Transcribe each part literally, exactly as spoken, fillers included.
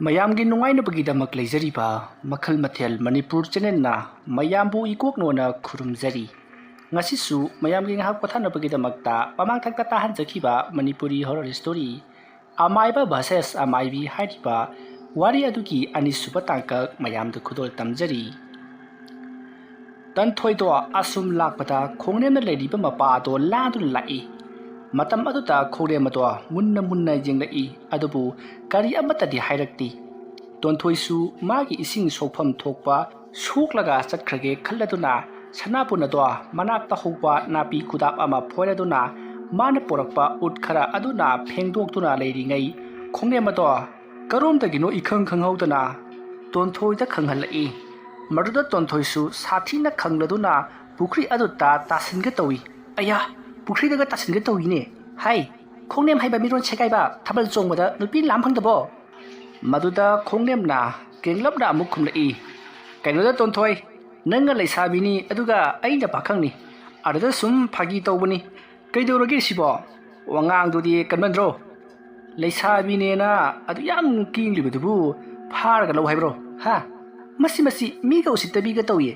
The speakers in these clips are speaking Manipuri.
ꯃꯌꯥꯝꯒꯤ ꯅꯨꯡꯉꯥꯏꯅꯕꯒꯤꯗꯃꯛ ꯂꯩꯖꯔꯤꯕ ꯃꯈꯜ ꯃꯊꯦꯜ ꯃꯅꯤꯄꯨꯔ ꯆꯦꯅꯦꯜꯅ ꯃꯌꯥꯝꯕꯨ ꯏꯀꯣꯛꯅꯣꯅ ꯈꯨꯔꯨꯝꯖꯔꯤ꯫ ꯉꯁꯤꯁꯨ ꯃꯌꯥꯝꯒꯤ ꯉꯥꯏꯍꯥꯛ ꯄꯣꯊꯥꯅꯕꯒꯤꯗꯃꯛꯇ ꯃꯃꯥꯡꯊꯛꯇ ꯇꯥꯍꯟꯖꯈꯤꯕ ꯃꯅꯤꯄꯨꯔꯤ ꯍꯣꯔꯔ ꯁ꯭ꯇꯣꯔꯤ ꯑꯃꯥꯏꯕ ꯚꯔꯁꯦꯁ ꯑꯃꯥꯏꯕꯤ ꯍꯥꯏꯔꯤꯕ ꯋꯥꯔꯤ ꯑꯗꯨꯒꯤ ꯑꯅꯤꯁꯨꯕ ꯇꯥꯡꯀꯛ ꯃꯌꯥꯝꯗ ꯈꯨꯗꯣꯜ ꯇꯝꯖꯔꯤ꯫ ꯇꯣꯟꯊꯣꯏꯗꯣ ꯑꯁꯨꯝ ꯂꯥꯛꯄꯗ ꯈꯣꯡꯅꯦꯝꯅ ꯂꯩꯔꯤꯕ ꯃꯄꯥ ꯑꯗꯣ ꯂꯥꯟꯗꯨꯅ ꯂꯥꯛꯏ꯫ ꯃꯇꯝ ꯑꯗꯨꯗ ꯈꯣꯡꯅꯦꯝ ꯑꯗꯣ ꯃꯨꯟꯅ ꯃꯨꯟꯅ ꯌꯦꯡꯂꯛꯏ, ꯑꯗꯨꯕꯨ ꯀꯔꯤ ꯑꯃꯠꯇꯗꯤ ꯍꯥꯏꯔꯛꯇꯦ꯫ ꯇꯣꯟꯊꯣꯏꯁꯨ ꯃꯥꯒꯤ ꯏꯁꯤꯡ ꯁꯣꯛꯐꯝ ꯊꯣꯛꯄ ꯁꯣꯛꯂꯒ ꯆꯠꯈ꯭ꯔꯒꯦ ꯈꯜꯂꯗꯨꯅ ꯁꯅꯥꯕꯨꯟ ꯑꯗꯣ ꯃꯅꯥꯛꯇ ꯍꯧꯕ ꯅꯥꯄꯤ ꯈꯨꯗꯥꯞ ꯑꯃ ꯐꯣꯏꯔꯗꯨꯅ ꯃꯥꯅ ꯄꯣꯔꯛꯄ ꯎꯠ ꯈꯔ ꯑꯗꯨꯅ ꯐꯦꯡꯗꯣꯛꯇꯨꯅ ꯂꯩꯔꯤꯉꯩ ꯈꯣꯡꯅꯦꯝ ꯑꯗꯣ ꯀꯔꯣꯝꯗꯒꯤꯅꯣ ꯏꯈꯪ ꯈꯪꯍꯧꯗꯅ ꯇꯣꯟꯊꯣꯏꯗ ꯈꯪꯍꯜꯂꯛꯏ꯫ ꯃꯗꯨꯗ ꯇꯣꯟꯊꯣꯏꯁꯨ ꯁꯥꯊꯤꯅ ꯈꯪꯂꯗꯨꯅ ꯄꯨꯈ꯭ꯔꯤ ꯑꯗꯨꯗ ꯇꯥꯁꯤꯟꯒꯦ ꯇꯧꯏ꯫ "ꯑꯌꯥ, ꯄꯨꯈ꯭ꯔꯤꯗꯒ ꯇꯥꯁꯤꯟꯒꯦ ꯇꯧꯏꯅꯦ꯫ ꯍꯥꯏ, ꯈꯣꯡꯅꯦꯝ ꯍꯥꯏꯕ ꯃꯤꯔꯣꯟ ꯁꯦꯒꯥꯏꯕ, ꯊꯥꯕꯜ ꯆꯣꯡꯕꯗ ꯅꯨꯄꯤ ꯂꯥꯝ ꯐꯪꯗꯕꯣ?" ꯃꯗꯨꯗ ꯈꯣꯡꯅꯦꯝꯅ ꯀꯦꯡꯂꯞꯅ ꯑꯃꯨꯛ ꯈꯨꯝꯂꯛꯏ, "ꯀꯩꯅꯣꯗ ꯇꯣꯟꯊꯣꯏ, ꯅꯪꯅ ꯂꯩꯁꯥꯕꯤꯅꯤ, ꯑꯗꯨꯒ ꯑꯩꯅ ꯄꯥꯈꯪꯅꯤ꯫ ꯑꯗꯨꯗ ꯁꯨꯝ ꯐꯥꯒꯤ ꯇꯧꯕꯅꯤ꯫ ꯀꯩꯗꯧꯔꯒꯦ ꯁꯤꯕꯣ? ꯋꯥꯉꯥꯡꯗꯨꯗꯤ ꯀꯟꯃꯟꯗ꯭ꯔꯣ? ꯂꯩꯁꯥꯕꯤꯅꯦꯅ ꯑꯗꯨ ꯌꯥꯝ ꯀꯦꯡꯂꯤꯕꯗꯨꯕꯨ ꯐꯥꯔꯒ ꯂꯧ ꯍꯥꯏꯕ꯭ꯔꯣ? ꯍꯥ? ꯃꯁꯤ, ꯃꯁꯤ ꯃꯤꯒ ꯎꯁꯤꯠꯇꯕꯤꯒ ꯇꯧꯏ꯫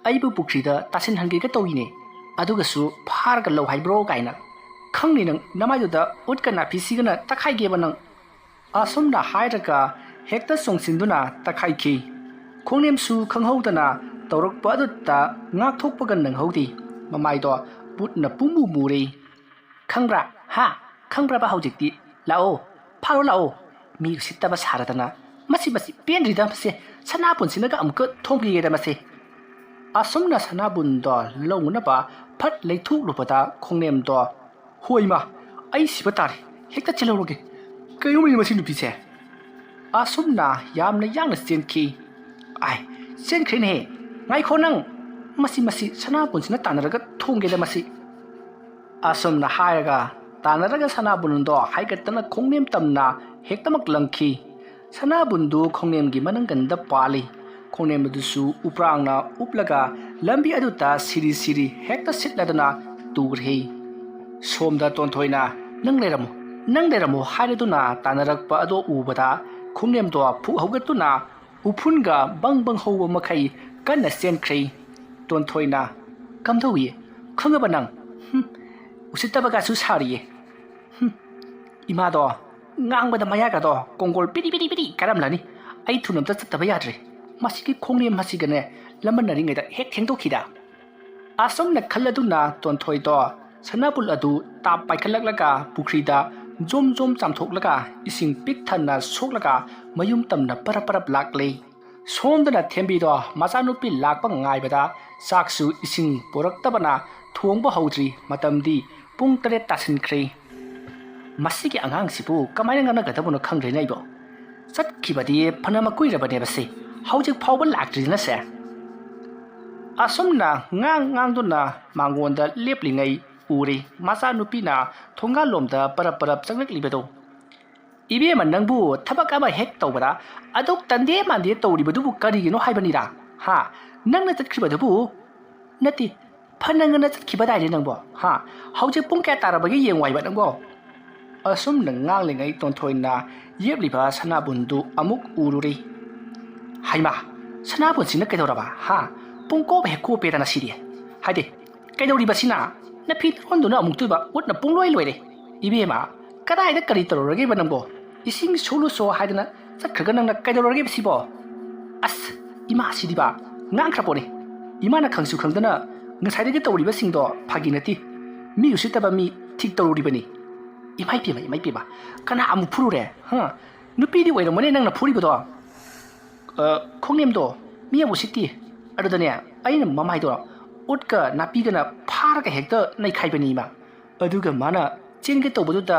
ꯑꯩꯕꯨ ꯄꯨꯈ꯭ꯔꯤꯗ ꯇꯥꯁꯤꯟꯍꯟꯒꯦꯒ ꯇꯧꯏꯅꯦ꯫ ꯑꯗꯨꯒꯁꯨ ꯐꯥꯔꯒ ꯂꯧ ꯍꯥꯏꯕ꯭ꯔꯣ ꯀꯥꯏꯅ꯫ ꯈꯪꯅꯤ ꯅꯪ, ꯅꯃꯥꯏꯗꯨꯗ ꯎꯠꯀ ꯅꯥꯄꯤꯁꯤꯒꯅ ꯇꯛꯈꯥꯏꯒꯦꯕ ꯅꯪ꯫" ꯑꯁꯨꯝꯅ ꯍꯥꯏꯔꯒ ꯍꯦꯛꯇ ꯆꯣꯡꯁꯤꯟꯗꯨꯅ ꯇꯛꯈꯥꯏꯈꯤ꯫ ꯈꯣꯡꯅꯦꯝꯁꯨ ꯈꯪꯍꯧꯗꯅ ꯇꯧꯔꯛꯄ ꯑꯗꯨꯗ ꯉꯥꯛꯊꯣꯛꯄꯒ ꯅꯪꯍꯧꯗꯦ꯫ ꯃꯃꯥꯏꯗꯣ ꯄꯨꯠꯅ ꯄꯨꯝꯃꯨ ꯃꯨꯔꯦ꯫ "ꯈꯪꯕ꯭ꯔꯥ? ꯍꯥ? ꯈꯪꯕ꯭ꯔꯕ ꯍꯧꯖꯤꯛꯇꯤ? ꯂꯥꯛꯑꯣ, ꯐꯥꯔꯣ ꯂꯥꯛꯑꯣ꯫ ꯃꯤ ꯎꯁꯤꯠꯇꯕ ꯁꯥꯔꯗꯅ꯫ ꯃꯁꯤ, ꯃꯁꯤ ꯄꯦꯟꯗ꯭ꯔꯤꯗ ꯃꯁꯦ꯫ ꯁꯅꯥꯕꯨꯟꯁꯤꯅꯒ ꯑꯃꯨꯛꯀ ꯊꯣꯡꯈꯤꯒꯦꯗ ꯃꯁꯦ꯫" ꯑꯁꯨꯝꯅ ꯁꯅꯥꯕꯨꯟꯗꯣ ꯂꯧꯅꯅꯕ ꯐꯠ ꯂꯩꯊꯣꯛꯂꯨꯕꯗ ꯈꯣꯡꯅꯦꯝꯗꯣ, "ꯍꯣꯏ ꯏꯃꯥ, ꯑꯩ ꯁꯤꯕ ꯇꯥꯔꯦ꯫ ꯍꯦꯛꯇ ꯆꯦꯜꯍꯧꯔꯒꯦ꯫ ꯀꯩꯅꯣꯝꯅꯤ ꯃꯁꯤ ꯅꯨꯄꯤꯁꯦ꯫" ꯑꯁꯨꯝꯅ ꯌꯥꯝꯅ ꯌꯥꯡꯅ ꯆꯦꯟꯈꯤ꯫ "ꯑꯥꯏ, ꯆꯦꯟꯈ꯭ꯔꯦꯅꯦꯍꯦ꯫ ꯉꯥꯏꯈꯣ ꯅꯪ꯫ ꯃꯁꯤ, ꯃꯁꯤ ꯁꯅꯥꯕꯨꯟꯁꯤꯅ ꯇꯥꯟꯅꯔꯒ ꯊꯣꯡꯒꯦꯗ ꯃꯁꯤ꯫" ꯑꯁꯨꯝꯅ ꯍꯥꯏꯔꯒ ꯇꯥꯟꯅꯔꯒ ꯁꯅꯥꯕꯨꯟꯗꯣ ꯍꯥꯏꯒꯠꯇꯅ ꯈꯣꯡꯅꯦꯝ ꯇꯝꯅ ꯍꯦꯛꯇꯃꯛ ꯂꯪꯈꯤ꯫ ꯁꯅꯥꯕꯨꯟꯗꯨ ꯈꯣꯡꯅꯦꯝꯒꯤ ꯃꯅꯪꯒꯟꯗ ꯄꯥꯜꯂꯤ꯫ ꯈꯣꯡꯅꯦꯝ ꯑꯗꯨꯁꯨ ꯎꯄ꯭ꯔꯥꯡꯅ ꯎꯞꯂꯒ ꯂꯝꯕꯤ ꯑꯗꯨꯗ ꯁꯤꯔꯤ ꯁꯤꯔꯤ ꯍꯦꯛꯇ ꯁꯤꯠꯂꯗꯅ ꯇꯨꯈ꯭ꯔꯦ꯫ ꯁꯣꯝꯗ ꯇꯣꯟꯊꯣꯏꯅ, "ꯅꯪ ꯂꯩꯔꯝꯃꯨ, ꯅꯪ ꯂꯩꯔꯝꯃꯨ" ꯍꯥꯏꯔꯗꯨꯅ ꯇꯥꯟꯅꯔꯛꯄ ꯑꯗꯣ ꯎꯕꯗ ꯈꯣꯡꯅꯦꯝꯗꯣ ꯐꯨꯛ ꯍꯧꯒꯠꯇꯨꯅ ꯎꯐꯨꯟꯒ ꯕꯪ ꯕꯪ ꯍꯧꯕ ꯃꯈꯩ ꯀꯟꯅ ꯆꯦꯟꯈ꯭ꯔꯦ꯫ ꯇꯣꯟꯊꯣꯏꯅ, "ꯀꯝꯗꯧꯏ? ꯈꯪꯉꯕ ꯅꯪ? ꯍꯨꯝ, ꯎꯁꯤꯠꯇꯕꯒꯁꯨ ꯁꯥꯔꯤꯌꯦ꯫ ꯍꯨꯝ, ꯏꯃꯥꯗꯣ ꯉꯥꯡꯕꯗ ꯃꯌꯥꯒꯗꯣ ꯀꯣꯡꯒꯣꯜ ꯄꯤꯔꯤ ꯄꯤꯔꯤ ꯄꯤꯔꯤ ꯀꯥꯔꯝꯂꯅꯤ꯫ ꯑꯩ ꯊꯨꯅ ꯑꯝꯇ ꯆꯠꯇꯕ ꯌꯥꯗ꯭ꯔꯦ꯫ ꯃꯁꯤꯒꯤ ꯈꯣꯡꯅꯦꯝ ꯃꯁꯤꯒꯅꯦ ꯂꯃꯟꯅꯔꯤꯉꯩꯗ ꯍꯦꯛ ꯊꯦꯡꯗꯣꯛꯈꯤꯗ"꯫ ꯑꯁꯨꯝꯅ ꯈꯜꯂꯗꯨꯅ ꯇꯣꯟꯊꯣꯏꯗꯣ ꯁꯅꯥꯕꯨꯜ ꯑꯗꯨ ꯇꯥꯞ ꯄꯥꯏꯈꯠꯂꯛꯂꯒ ꯄꯨꯈ꯭ꯔꯤꯗ ꯖꯣꯝ ꯖꯣꯝ ꯆꯥꯝꯊꯣꯛꯂꯒ ꯏꯁꯤꯡ ꯄꯤꯛ ꯊꯟꯅ ꯁꯣꯛꯂꯒ ꯃꯌꯨꯝ ꯇꯝꯅ ꯄꯔꯞ ꯄꯔꯞ ꯂꯥꯛꯂꯦ꯫ ꯁꯣꯝꯗꯅ ꯊꯦꯝꯕꯤꯗꯣ ꯃꯆꯥꯅꯨꯄꯤ ꯂꯥꯛꯄ ꯉꯥꯏꯕꯗ ꯆꯥꯛꯁꯨ ꯏꯁꯤꯡ ꯄꯨꯔꯛꯇꯕꯅ ꯊꯣꯡꯕ ꯍꯧꯗ꯭ꯔꯤ꯫ ꯃꯇꯝꯗꯤ ꯄꯨꯡ ꯇꯔꯦꯠ ꯇꯥꯁꯤꯟꯈ꯭ꯔꯦ꯫ ꯃꯁꯤꯒꯤ ꯑꯉꯥꯡꯁꯤꯕꯨ ꯀꯃꯥꯏꯅ ꯉꯥꯡꯅꯒꯗꯕꯅꯣ ꯈꯪꯗ꯭ꯔꯦꯅꯦ ꯑꯩꯕꯣ꯫ ꯆꯠꯈꯤꯕꯗꯤ ꯐꯅ ꯀꯨꯏꯔꯕꯅꯦꯕꯁꯦ, ꯍꯧꯖꯤꯛ ꯐꯥꯎꯕ ꯂꯥꯛꯇ꯭ꯔꯤꯅꯁꯦ꯫ ꯑꯁꯨꯝꯅ ꯉꯥꯡ ꯉꯥꯡꯗꯨꯅ ꯃꯉꯣꯟꯗ ꯂꯦꯞꯂꯤꯉꯩ ꯎꯔꯦ ꯃꯆꯥꯅꯨꯄꯤꯅ ꯊꯣꯡꯒꯥꯜꯂꯣꯝꯗ ꯄꯔꯞ ꯄꯔꯞ ꯆꯪꯂꯛꯂꯤꯕꯗꯣ꯫ "ꯏꯕꯦꯝꯃ, ꯅꯪꯕꯨ ꯊꯕꯛ ꯑꯃ ꯍꯦꯛ ꯇꯧꯕꯗ ꯑꯗꯨꯛ ꯇꯟꯗꯦ ꯃꯥꯟꯗꯦ ꯇꯧꯔꯤꯕꯗꯨꯕꯨ ꯀꯔꯤꯒꯤꯅꯣ ꯍꯥꯏꯕꯅꯤꯗ? ꯍꯥ? ꯅꯪꯅ ꯆꯠꯈꯤꯕꯗꯨꯕꯨ?" "ꯅꯠꯇꯦ, ꯐꯅ ꯉꯟꯅ ꯆꯠꯈꯤꯕꯗꯥꯏꯅꯦ ꯅꯪꯕꯣ? ꯍꯥ? ꯍꯧꯖꯤꯛ ꯄꯨꯡ ꯀꯌꯥ ꯇꯥꯔꯕꯒꯦ ꯌꯦꯡꯉꯨ ꯍꯥꯏꯕ ꯅꯪꯕꯣ?" ꯑꯁꯨꯝꯅ ꯉꯥꯡꯂꯤꯉꯩ ꯇꯣꯟꯊꯣꯏꯅ ꯌꯦꯞꯂꯤꯕ ꯁꯅꯥꯕꯨꯟꯗꯨ ꯑꯃꯨꯛ ꯎꯔꯨꯔꯦ꯫ "ꯍꯩꯃꯥ, ꯁꯅꯥꯕꯨꯟꯁꯤꯅ ꯀꯩꯗꯧꯔꯕ? ꯍꯥ? ꯄꯨꯡ ꯀꯣꯞ ꯍꯦꯛ ꯀꯣꯞꯄꯦꯗꯅ ꯁꯤꯗꯤ꯫ ꯍꯥꯏꯗꯤ, ꯀꯩꯗꯧꯔꯤꯕꯁꯤꯅ? ꯅꯐꯤ ꯅꯔꯣꯟꯗꯨꯅ ꯑꯃꯨꯛꯇꯣꯏꯕ ꯎꯠꯅ ꯄꯨꯡꯂꯣꯏ ꯂꯣꯏꯔꯦ꯫ ꯏꯕꯦꯝꯃ, ꯀꯗꯥꯏꯗ ꯀꯔꯤ ꯇꯧꯔꯨꯔꯒꯦꯕ ꯅꯪꯕꯣ? ꯏꯁꯤꯡ ꯁꯣꯛꯂꯨꯁꯣ ꯍꯥꯏꯗꯅ ꯆꯠꯈ꯭ꯔꯒ ꯅꯪꯅ ꯀꯩꯗꯧꯔꯒꯦꯕ ꯁꯤꯕꯣ?" "ꯑꯁ, ꯏꯃꯥ ꯁꯤꯗꯤꯕ, ꯉꯥꯡꯈ꯭ꯔ ꯄꯣꯠꯅꯤ꯫ ꯏꯃꯥꯅ ꯈꯪꯁꯨ ꯈꯪꯗꯅ ꯉꯁꯥꯏꯗꯒꯤ ꯇꯧꯔꯤꯕꯁꯤꯡꯗꯣ ꯐꯥꯒꯤ ꯅꯠꯇꯦ꯫ ꯃꯤ ꯎꯁꯤꯠꯇꯕ ꯃꯤ ꯊꯤꯛ ꯇꯧꯔꯨꯔꯤꯕꯅꯤ꯫" "ꯏꯃꯥꯏ ꯄꯦꯝꯃ, ꯏꯃꯥꯏ ꯄꯦꯝꯃ, ꯀꯅꯥ ꯑꯃꯨꯛ ꯐꯨꯔꯨꯔꯦ? ꯍꯥ? ꯅꯨꯄꯤꯗꯤ ꯑꯣꯏꯔꯝꯃꯣꯅꯦ ꯅꯪꯅ ꯐꯨꯔꯤꯕꯗꯣ?" "ꯑ, ꯈꯣꯡꯅꯦꯝꯗꯣ ꯃꯤ ꯑꯃꯨꯛ ꯎꯁꯤꯠꯇꯦ꯫ ꯑꯗꯨꯗꯅꯦ, ꯑꯩꯅ ꯃꯃꯥꯏꯗꯣ ꯎꯠꯀ ꯅꯥꯄꯤꯒꯅ ꯐꯥꯔꯒ ꯍꯦꯛꯇ ꯅꯩꯈꯥꯏꯕꯅꯤ ꯏꯃꯥ꯫ ꯑꯗꯨꯒ ꯃꯥꯅ ꯆꯦꯟꯒꯦ ꯇꯧꯕꯗꯨꯗ,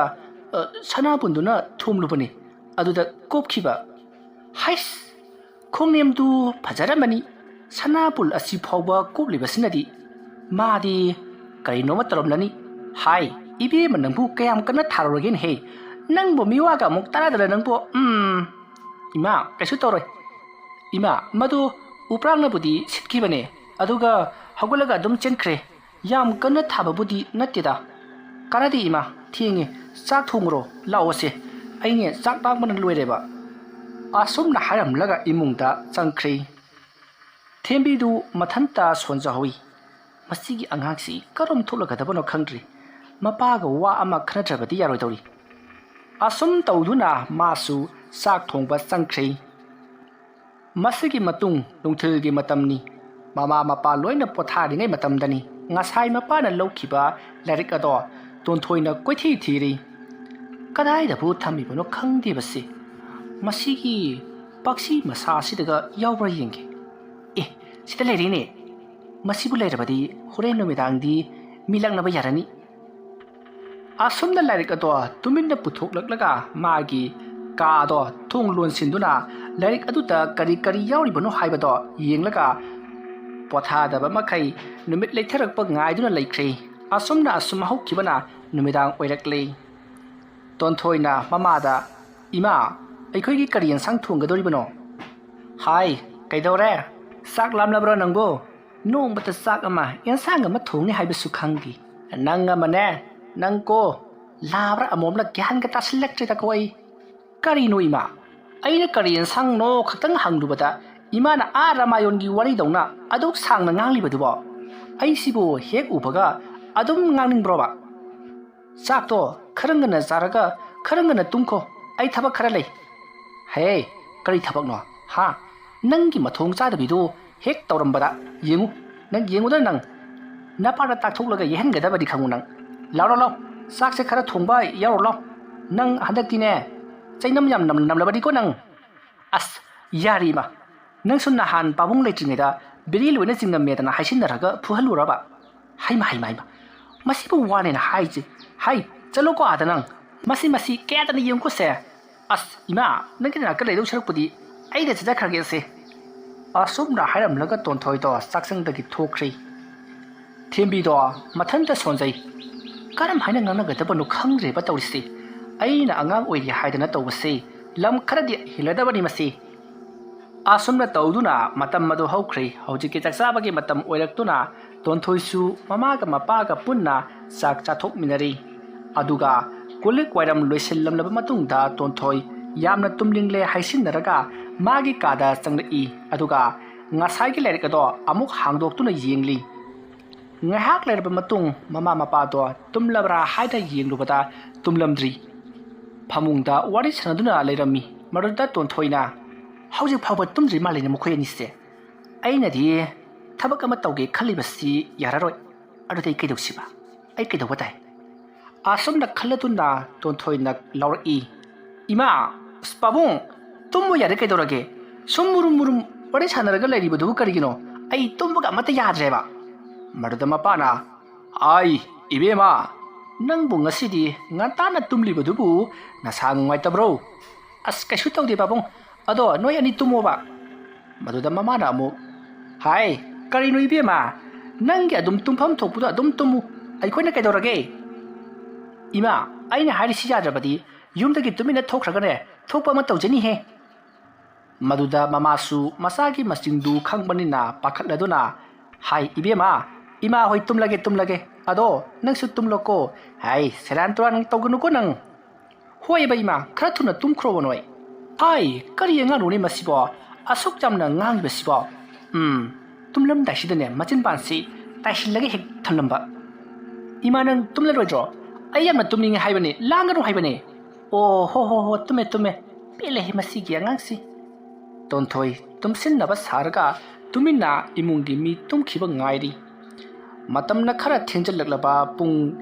ꯑ, ꯁꯅꯥꯕꯨꯟꯗꯨꯅ ꯊꯣꯝꯂꯨꯕꯅꯤ꯫ ꯑꯗꯨꯗ ꯀꯣꯞꯈꯤꯕ꯫" "ꯍꯩꯁ, ꯈꯣꯡꯅꯦꯝꯗꯨ ꯐꯖꯔꯝꯃꯅꯤ꯫ ꯁꯅꯥꯕꯨꯜ ꯑꯁꯤ ꯐꯥꯎꯕ ꯀꯣꯞꯂꯤꯕꯁꯤꯅꯗꯤ ꯃꯥꯗꯤ ꯀꯔꯤꯅꯣꯃ ꯇꯧꯔꯝꯂꯅꯤ꯫ ꯍꯥꯏ, ꯏꯕꯦꯝꯃ, ꯅꯪꯕꯨ ꯀꯌꯥꯝ ꯀꯟꯅ ꯊꯥꯔꯨꯔꯒꯦꯅꯦꯍꯦ? ꯅꯪꯕꯨ ꯃꯤꯋꯥꯒ ꯑꯃꯨꯛ ꯇꯥꯟꯅꯗꯅ ꯅꯪꯕꯨ, ꯎꯝ꯫" "ꯏꯃꯥ, ꯀꯩꯁꯨ ꯇꯧꯔꯣꯏ꯫ ꯏꯃꯥ, ꯃꯗꯨ ꯎꯄ꯭ꯔꯥꯡꯅꯕꯨꯗꯤ ꯁꯤꯠꯈꯤꯕꯅꯦ, ꯑꯗꯨꯒ ꯍꯧꯒꯠꯂꯒ ꯑꯗꯨꯝ ꯆꯦꯟꯈ꯭ꯔꯦ꯫ ꯌꯥꯝ ꯀꯟꯅ ꯊꯥꯕꯕꯨꯗꯤ ꯅꯠꯇꯦꯗ꯫ ꯀꯥꯟꯅꯗꯦ ꯏꯃꯥ, ꯊꯦꯡꯉꯦ, ꯆꯥꯛ ꯊꯣꯡꯉꯨꯔꯣ, ꯂꯥꯛꯑꯣꯁꯦ꯫ ꯑꯩꯅꯦ ꯆꯥꯛ ꯂꯥꯡꯕꯅ ꯂꯣꯏꯔꯦꯕ꯫" ꯑꯁꯨꯝꯅ ꯍꯥꯏꯔꯝꯂꯒ ꯏꯃꯨꯡꯗ ꯆꯪꯈ꯭ꯔꯦ꯫ ꯊꯦꯝꯕꯤꯗꯨ ꯃꯊꯟꯇ ꯁꯣꯟꯖꯍꯧꯏ꯫ ꯃꯁꯤꯒꯤ ꯑꯉꯥꯡꯁꯤ ꯀꯔꯣꯝ ꯊꯣꯛꯂꯒꯗꯕꯅꯣ ꯈꯪꯗ꯭ꯔꯤ꯫ ꯃꯄꯥꯒ ꯋꯥ ꯑꯃ ꯈꯟꯅꯗ꯭ꯔꯕꯗꯤ ꯌꯥꯔꯣꯏꯗꯧꯔꯤ꯫ ꯑꯁꯨꯝ ꯇꯧꯗꯨꯅ ꯃꯥꯁꯨ ꯆꯥꯛ ꯊꯣꯡꯕ ꯆꯪꯈ꯭ꯔꯦ꯫ ꯃꯁꯤꯒꯤ ꯃꯇꯨꯡ ꯅꯨꯡꯊꯤꯜꯒꯤ ꯃꯇꯝꯅꯤ꯫ ꯃꯃꯥ ꯃꯄꯥ ꯂꯣꯏꯅ ꯄꯣꯊꯥꯔꯤꯉꯩ ꯃꯇꯝꯗꯅꯤ꯫ ꯉꯁꯥꯏ ꯃꯄꯥꯅ ꯂꯧꯈꯤꯕ ꯂꯥꯏꯔꯤꯛ ꯑꯗꯣ ꯇꯣꯟꯊꯣꯏꯅ ꯀꯣꯏꯊꯤ ꯊꯤꯔꯤ꯫ ꯀꯗꯥꯏꯗꯕꯨ ꯊꯝꯃꯤꯕꯅꯣ ꯈꯪꯗꯦꯕꯁꯤ꯫ ꯃꯁꯤꯒꯤ ꯄꯥꯛꯁꯤ ꯃꯁꯥꯁꯤꯗꯒ ꯌꯥꯎꯕ꯭ꯔꯥ ꯌꯦꯡꯒꯦ꯫ ꯑꯦ, ꯁꯤꯗ ꯂꯩꯔꯦꯅꯦ꯫ ꯃꯁꯤꯕꯨ ꯂꯩꯔꯕꯗꯤ ꯍꯣꯔꯦꯟ ꯅꯨꯃꯤꯗꯥꯡꯗꯤ ꯃꯤ ꯂꯛꯅꯕ ꯌꯥꯔꯅꯤ꯫ ꯑꯁꯨꯝꯅ ꯂꯥꯏꯔꯤꯛ ꯑꯗꯣ ꯇꯨꯃꯤꯟꯅ ꯄꯨꯊꯣꯛꯂꯛꯂꯒ ꯃꯥꯒꯤ ꯀꯥ ꯑꯗꯣ ꯊꯣꯡ ꯂꯣꯟꯁꯤꯟꯗꯨꯅ ꯂꯥꯏꯔꯤꯛ ꯑꯗꯨꯗ ꯀꯔꯤ ꯀꯔꯤ ꯌꯥꯎꯔꯤꯕꯅꯣ ꯍꯥꯏꯕꯗꯣ ꯌꯦꯡꯂꯒ ꯄꯣꯊꯥꯗꯕ ꯃꯈꯩ ꯅꯨꯃꯤꯠ ꯂꯩꯊꯔꯛꯄ ꯉꯥꯏꯗꯨꯅ ꯂꯩꯈ꯭ꯔꯦ꯫ ꯑꯁꯨꯝꯅ ꯑꯁꯨꯝ ꯍꯧꯈꯤꯕꯅ ꯅꯨꯃꯤꯗꯥꯡ ꯑꯣꯏꯔꯛꯂꯦ꯫ ꯇꯣꯟꯊꯣꯏꯅ ꯃꯃꯥꯗ, "ꯏꯃꯥ, ꯑꯩꯈꯣꯏꯒꯤ ꯀꯔꯤ ꯌꯦꯟꯁꯥꯡ ꯊꯣꯡꯒꯗꯧꯔꯤꯕꯅꯣ?" "ꯍꯥꯏ, ꯀꯩꯗꯧꯔꯦ? ꯆꯥꯛ ꯂꯥꯝꯂꯕ꯭ꯔꯣ ꯅꯪꯕꯨ? ꯅꯣꯡꯃꯇ ꯆꯥꯛ ꯑꯃ, ꯌꯦꯟꯁꯥꯡ ꯑꯃ ꯊꯣꯡꯅꯤ ꯍꯥꯏꯕꯁꯨ ꯈꯪꯗꯦ꯫ ꯅꯪ ꯑꯃꯅꯦ, ꯅꯪ ꯀꯣ, ꯂꯥꯕ꯭ꯔꯥ ꯑꯃꯣꯝꯂ ꯒ꯭ꯌꯥꯟꯒ ꯇꯥꯁꯤꯜꯂꯛꯇ꯭ꯔꯦꯗꯀꯣ ꯑꯩ꯫ ꯀꯔꯤꯅꯣ ꯏꯃꯥ? ꯑꯩꯅ ꯀꯔꯤ ꯌꯦꯟꯁꯥꯡꯅꯣ ꯈꯛꯇꯪ ꯍꯪꯂꯨꯕꯗ ꯏꯃꯥꯅ ꯑꯥ ꯔꯥꯃꯥꯌꯣꯟꯒꯤ ꯋꯥꯔꯤꯗꯧꯅ ꯑꯗꯨꯛ ꯁꯥꯡꯅ ꯉꯥꯡꯂꯤꯕꯗꯨꯕꯣ? ꯑꯩꯁꯤꯕꯨ ꯍꯦꯛ ꯎꯕꯒ ꯑꯗꯨꯝ ꯉꯥꯡꯅꯤꯡꯕ꯭ꯔꯣꯕ?" "ꯆꯥꯛꯇꯣ ꯈꯔ ꯉꯟꯅ ꯆꯥꯔꯒ ꯈꯔ ꯉꯟꯅ ꯇꯨꯝꯈꯣ, ꯑꯩ ꯊꯕꯛ ꯈꯔ ꯂꯩ꯫" "ꯍꯦ, ꯀꯔꯤ ꯊꯕꯛꯅꯣ? ꯍꯥ? ꯅꯪꯒꯤ ꯃꯊꯣꯡ ꯆꯥꯗꯕꯤꯗꯨ ꯍꯦꯛ ꯇꯧꯔꯝꯕꯗ ꯌꯦꯡꯉꯨ, ꯅꯪ ꯌꯦꯡꯉꯨꯗ ꯅꯪ꯫ ꯅꯄꯥꯗ ꯇꯥꯛꯊꯣꯛꯂꯒ ꯌꯦꯍꯟꯒꯗꯕꯅꯤ ꯈꯪꯉꯨ ꯅꯪ꯫ ꯂꯥꯎ, ꯂꯥꯎ, ꯂꯥꯎ, ꯆꯥꯛꯁꯦ ꯈꯔ ꯊꯣꯡꯕ ꯌꯥꯎꯔꯣ ꯂꯥꯎ꯫ ꯅꯪ ꯍꯟꯗꯛꯇꯤꯅꯦ, ꯆꯩꯅꯝ ꯌꯥꯝ ꯅꯝ-, ꯅꯝꯂꯕꯅꯤꯀꯣ ꯅꯪ꯫" "ꯑꯁ, ꯌꯥꯔꯦ ꯏꯃꯥ, ꯅꯪꯁꯨ ꯅꯍꯥꯟ ꯄꯥꯕꯨꯡ ꯂꯩꯇ꯭ꯔꯤꯉꯩꯗ ꯕꯤꯔꯤ ꯂꯣꯏꯅ ꯆꯤꯡꯉꯝꯃꯦꯗꯅ ꯍꯥꯏꯁꯤꯟꯅꯔꯒ ꯐꯨꯍꯜꯂꯨꯔꯕ?" "ꯍꯩꯃ, ꯍꯩꯃ, ꯍꯩꯃ, ꯃꯁꯤꯕꯨ ꯋꯥꯅꯦꯅ ꯍꯥꯏꯁꯦ꯫ ꯍꯩ, ꯆꯠꯂꯣꯀꯣ ꯑꯥꯗ ꯅꯪ꯫ ꯃꯁꯤ, ꯃꯁꯤ ꯀꯌꯥꯗꯅ ꯌꯦꯡꯉꯨꯀꯣꯁꯦ꯫ ꯑꯁ, ꯏꯃꯥ, ꯅꯪꯒꯤ ꯅꯥꯛꯇ ꯂꯩꯗꯧ ꯁꯔꯨꯛꯄꯨꯗꯤ ꯑꯩꯗ ꯆꯠꯆꯈ꯭ꯔꯒꯦꯁꯦ꯫" ꯑꯁꯨꯝꯅ ꯍꯥꯏꯔꯝꯂꯒ ꯇꯣꯟꯊꯣꯏꯗꯣ ꯆꯥꯛꯁꯪꯗꯒꯤ ꯊꯣꯛꯈ꯭ꯔꯦ꯫ ꯊꯦꯝꯕꯤꯗꯣ ꯃꯊꯟꯇ ꯁꯣꯟꯖꯩ꯫ ꯀꯔꯝ ꯍꯥꯏꯅ ꯉꯥꯡꯅꯒꯗꯕꯅꯣ ꯈꯪꯗ꯭ꯔꯦꯕ ꯇꯧꯔꯤꯁꯦ꯫ ꯑꯩꯅ ꯑꯉꯥꯡ ꯑꯣꯏꯔꯤ ꯍꯥꯏꯗꯅ ꯇꯧꯕꯁꯦ ꯂꯝ ꯈꯔꯗꯤ ꯍꯦꯜꯂꯗꯕꯅꯤ ꯃꯁꯤ꯫ ꯑꯁꯨꯝꯅ ꯇꯧꯗꯨꯅ ꯃꯇꯝ ꯑꯗꯨ ꯍꯧꯈ꯭ꯔꯦ꯫ ꯍꯧꯖꯤꯛꯀꯤ ꯆꯥꯛ ꯆꯥꯕꯒꯤ ꯃꯇꯝ ꯑꯣꯏꯔꯛꯇꯨꯅ ꯇꯣꯟꯊꯣꯏꯁꯨ ꯃꯃꯥꯒ ꯃꯄꯥꯒ ꯄꯨꯟꯅ ꯆꯥꯛ ꯆꯥꯊꯣꯛꯃꯤꯟꯅꯔꯤ꯫ ꯑꯗꯨꯒ ꯀꯣꯜꯂꯤꯛ ꯋꯥꯏꯔꯝ ꯂꯣꯏꯁꯤꯜꯂꯝꯂꯕ ꯃꯇꯨꯡꯗ ꯇꯣꯟꯊꯣꯏ ꯌꯥꯝꯅ ꯇꯨꯝꯅꯤꯡꯂꯦ ꯍꯥꯏꯁꯤꯟꯅꯔꯒ ꯃꯥꯒꯤ ꯀꯥꯗ ꯆꯪꯂꯛꯏ꯫ ꯑꯗꯨꯒ ꯉꯁꯥꯏꯒꯤ ꯂꯥꯏꯔꯤꯛ ꯑꯗꯣ ꯑꯃꯨꯛ ꯍꯥꯡꯗꯣꯛꯇꯨꯅ ꯌꯦꯡꯂꯤ꯫ ꯉꯥꯏꯍꯥꯛ ꯂꯩꯔꯕ ꯃꯇꯨꯡ ꯃꯃꯥ ꯃꯄꯥꯗꯣ ꯇꯨꯝꯂꯕ꯭ꯔꯥ ꯍꯥꯏꯅ ꯌꯦꯡꯂꯨꯕꯗ ꯇꯨꯝꯂꯝꯗ꯭ꯔꯤ꯫ ꯐꯃꯨꯡꯗ ꯋꯥꯔꯤ ꯁꯥꯟꯅꯗꯨꯅ ꯂꯩꯔꯝꯃꯤ꯫ ꯃꯗꯨꯗ ꯇꯣꯟꯊꯣꯏꯅ, "ꯍꯧꯖꯤꯛ ꯐꯥꯎꯕ ꯇꯨꯝꯗ꯭ꯔꯤ ꯃꯥꯜꯂꯤꯅꯦ ꯃꯈꯣꯏ ꯑꯅꯤꯁꯦ꯫ ꯑꯩꯅꯗꯤ ꯊꯕꯛ ꯑꯃ ꯇꯧꯒꯦ ꯈꯜꯂꯤꯕꯁꯤ ꯌꯥꯔꯔꯣꯏ꯫ ꯑꯗꯨꯗꯤ ꯑꯩ ꯀꯩꯗꯧꯁꯤꯕ? ꯑꯩ ꯀꯩꯗꯧꯕ ꯇꯥꯏ?" ꯑꯁꯨꯝꯅ ꯈꯜꯂꯗꯨꯅ ꯇꯣꯟꯊꯣꯏꯅ ꯂꯥꯎꯔꯛꯏ, "ꯏꯃꯥ, ꯑꯁ, ꯄꯥꯕꯨꯡ, ꯇꯨꯝꯕ ꯌꯥꯔꯦ ꯀꯩꯗꯧꯔꯒꯦ? ꯁꯨꯝ ꯃꯨꯔꯨꯝ ꯃꯨꯔꯨꯝ ꯋꯥꯔꯤ ꯁꯥꯟꯅꯔꯒ ꯂꯩꯔꯤꯕꯗꯨꯕꯨ ꯀꯔꯤꯒꯤꯅꯣ? ꯑꯩ ꯇꯨꯝꯕꯒ ꯑꯃꯠꯇ ꯌꯥꯗ꯭ꯔꯦꯕ꯫" ꯃꯗꯨꯗ ꯃꯄꯥꯅ, "ꯑꯥꯏ, ꯏꯕꯦꯝꯃ, ꯅꯪꯕꯨ ꯉꯁꯤꯗꯤ ꯉꯟꯇꯥꯅ ꯇꯨꯝꯂꯤꯕꯗꯨꯕꯨ ꯅꯁꯥ ꯅꯨꯡꯉꯥꯏꯇꯕ꯭ꯔꯣ?" "ꯑꯁ, ꯀꯩꯁꯨ ꯇꯧꯗꯦ ꯄꯥꯕꯨꯡ, ꯑꯗꯣ ꯅꯣꯏ ꯑꯅꯤ ꯇꯨꯝꯃꯣꯕ꯫" ꯃꯗꯨꯗ ꯃꯃꯥꯅ ꯑꯃꯨꯛ, "ꯍꯥꯏ, ꯀꯔꯤꯅꯣ ꯏꯕꯦꯝꯃ? ꯅꯪꯒꯤ ꯑꯗꯨꯝ ꯇꯨꯝꯐꯝ ꯊꯣꯛꯄꯗꯣ ꯑꯗꯨꯝ ꯇꯨꯝꯃꯨ꯫ ꯑꯩꯈꯣꯏꯅ ꯀꯩꯗꯧꯔꯒꯦ?" "ꯏꯃꯥ, ꯑꯩꯅ ꯍꯥꯏꯔꯤꯁꯤ ꯌꯥꯗ꯭ꯔꯕꯗꯤ ꯌꯨꯝꯗꯒꯤ ꯇꯨꯃꯤꯟꯅ ꯊꯣꯛꯈ꯭ꯔꯒꯅꯦ ꯊꯣꯛꯄ ꯑꯃ ꯇꯧꯖꯅꯤꯍꯦ꯫" ꯃꯗꯨꯗ ꯃꯃꯥꯁꯨ ꯃꯆꯥꯒꯤ ꯃꯆꯤꯡꯗꯨ ꯈꯪꯕꯅꯤꯅ ꯄꯥꯈꯠꯂꯗꯨꯅ, "ꯍꯥꯏ ꯏꯕꯦꯝꯃ, ꯏꯃꯥ ꯍꯣꯏ ꯇꯨꯝꯂꯒꯦ, ꯇꯨꯝꯂꯒꯦ꯫ ꯑꯗꯣ ꯅꯪꯁꯨ ꯇꯨꯝꯂꯣꯀꯣ꯫ ꯍꯥꯏ, ꯁꯦꯔꯥꯟ ꯇꯨꯔꯥꯟ ꯇꯧꯒꯅꯨꯀꯣ ꯅꯪ꯫" "ꯍꯣꯏꯕ ꯏꯃꯥ, ꯈꯔ ꯊꯨꯅ ꯇꯨꯝꯈ꯭ꯔꯣꯕ ꯅꯣꯏ꯫" "ꯍꯥꯏ, ꯀꯔꯤ ꯑꯉꯥꯡꯅꯣꯅꯦ ꯃꯁꯤꯕꯣ? ꯑꯁꯨꯛ ꯌꯥꯝꯅ ꯉꯥꯡꯉꯤꯕꯁꯤꯕꯣ?" "ꯎꯝ, ꯇꯨꯝꯂꯝꯗꯥꯏꯁꯤꯗꯅꯦ ꯃꯆꯤꯟ ꯄꯥꯟꯁꯤ ꯇꯥꯏꯁꯤꯜꯂꯒ ꯍꯦꯛ ꯊꯝꯂꯝꯕ꯫" "ꯏꯃꯥ, ꯅꯪ ꯇꯨꯝꯂꯔꯣꯏꯗ꯭ꯔꯣ? ꯑꯩ ꯌꯥꯝꯅ ꯇꯨꯝꯅꯤꯡꯉꯦ ꯍꯥꯏꯕꯅꯦ, ꯂꯥꯡꯒꯅꯨ ꯍꯥꯏꯕꯅꯦ꯫" "ꯑꯣ, ꯍꯣ, ꯍꯣ, ꯍꯣ, ꯇꯨꯝꯃꯦ, ꯇꯨꯝꯃꯦ꯫ ꯄꯦꯜꯂꯦꯍꯦ ꯃꯁꯤꯒꯤ ꯑꯉꯥꯡꯁꯤ꯫" ꯇꯣꯟꯊꯣꯏ ꯇꯨꯝꯁꯤꯟꯅꯕ ꯁꯥꯔꯒ ꯇꯨꯃꯤꯟꯅ ꯏꯃꯨꯡꯒꯤ ꯃꯤ ꯇꯨꯝꯈꯤꯕ ꯉꯥꯏꯔꯤ꯫ ꯃꯇꯝꯅ ꯈꯔ ꯊꯦꯡꯖꯤꯜꯂꯛꯂꯕ ꯄꯨꯡ